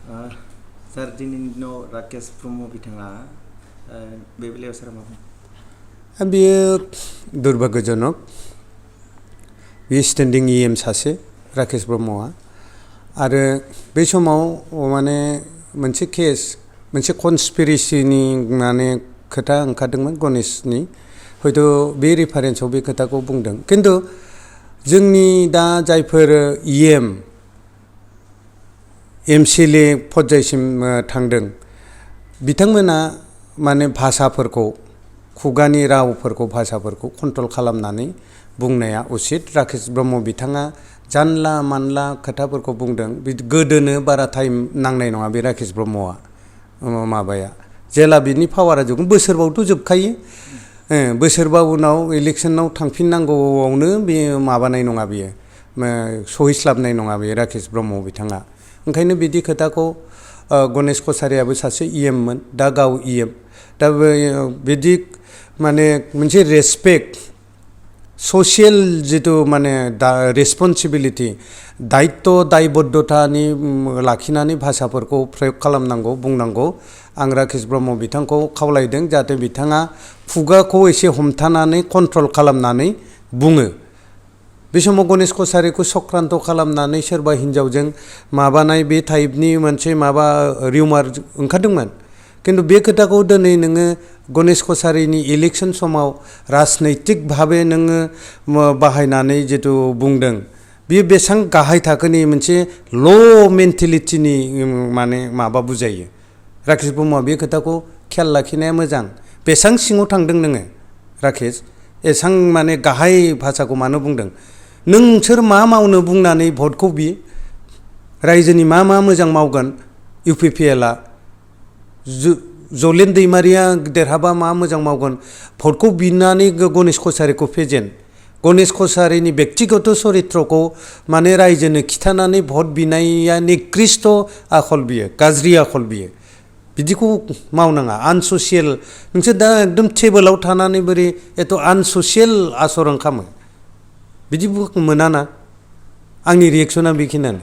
सार दिनैनि दिनाव राकेश ब्रह्म बिथाङा बे बेलायाव सारा मा बुङो? बेयो दुर्भाग्यजनक। बेयो स्टेन्डिं EM सासे राकेश ब्रह्मआ आरो बे समाव माने मोनसे केस मोनसे कनस्पिरेसिनि माने खोथा ओंखारदोंमोन गणेशनि, हयथ' बे रेफारेन्सआव बे खोथाखौ बुंदों। खिन्थु जोंनि दा जायफोर EM MCLA पर्यायसिम थांदों बिथांमोना माने भाषाफोरखौ खुगानि रावफोरखौ भाषाफोरखौ कन्ट्रल खालामनानै बुंनाया उचित। राकेश ब्रह्म बिथाङा जानला मानला खोथाफोरखौ बुंदों। गोदोनो बारा टाइम नांनाय नङा बे राकेश ब्रह्मआ माबाया जेला बिनि पावारा जोबगोन बोसोरबावथ' जोबखायो। बोसोरबा उनाव इलेक्सनाव थांफिननांगौआवनो बे माबानाय नङा, बियो सहिस्लाबनाय नङा बे राकेश ब्रह्म बिथाङा। ओंखायनो बिदि खोथाखौ गणेश कछारियाबो सासे EM मोन, दा गाव EM। दा बिदि माने मोनसे रेसपेक्ट ससियेल जिथु माने दा रेसपन्सिबिलिटि दायित्व दायबद्धतानि लाखिनानै भाषाफोरखौ प्रयोग खालामनांगौ बुंनांगौ। आं राकेश ब्रह्म बिथांखौ खावलायदों जाहाथे बिथाङा खुगाखौ एसे हमथानानै कन्ट्रल खालामनानै बुङो। बे समाव गणेश कछारिखौ सक्रान्त खालामनानै सोरबा हिन्जावजों माबानाय बे टाइपनि मोनसे माबा रिउमार ओंखारदोंमोन। खिन्थु बे खोथाखौ दिनै नोङो गणेश कछारिनि इलेक्सन समाव राजनैतिक भाबे नोङो बाहायनानै जिथु बुंदों बेयो बेसेबां गाहाय थाखोनि मोनसे ल' मेन्टेलिटिनि माने माबा बुजायो। राकेश ब्रह्मआ बे खोथाखौ खेयाल लाखिनाया मोजां। बेसेबां सिङाव थांदों नोङो राकेश, एसां माने गाहाय भाषाखौ मानो बुंदों? नोंसोर मा मावनो बुंनानै भटखौ बियो? रायजोनि मा मोजां मावगोन UPPLआ? जलेन दैमारिया देरहाबा मा मोजां मावगोन? भटखौ बिनानै गणेश कछारिखौ फेजेन। गणेश कछारिनि बेक्तिगत चरित्रखौ माने रायजोनो खिथानानै भट बिनाया निकृष्ट आखल बियो, गाज्रि आखल बियो। बिदिखौ मावनाङा, आनससियेल। नोंसोर दा एकदम टेबोलाव थानानै बोरै एथ' आनससियेल आचरन खालामो? बिदि मोनाना। आंनि रियेक्सना बेखिनियानो।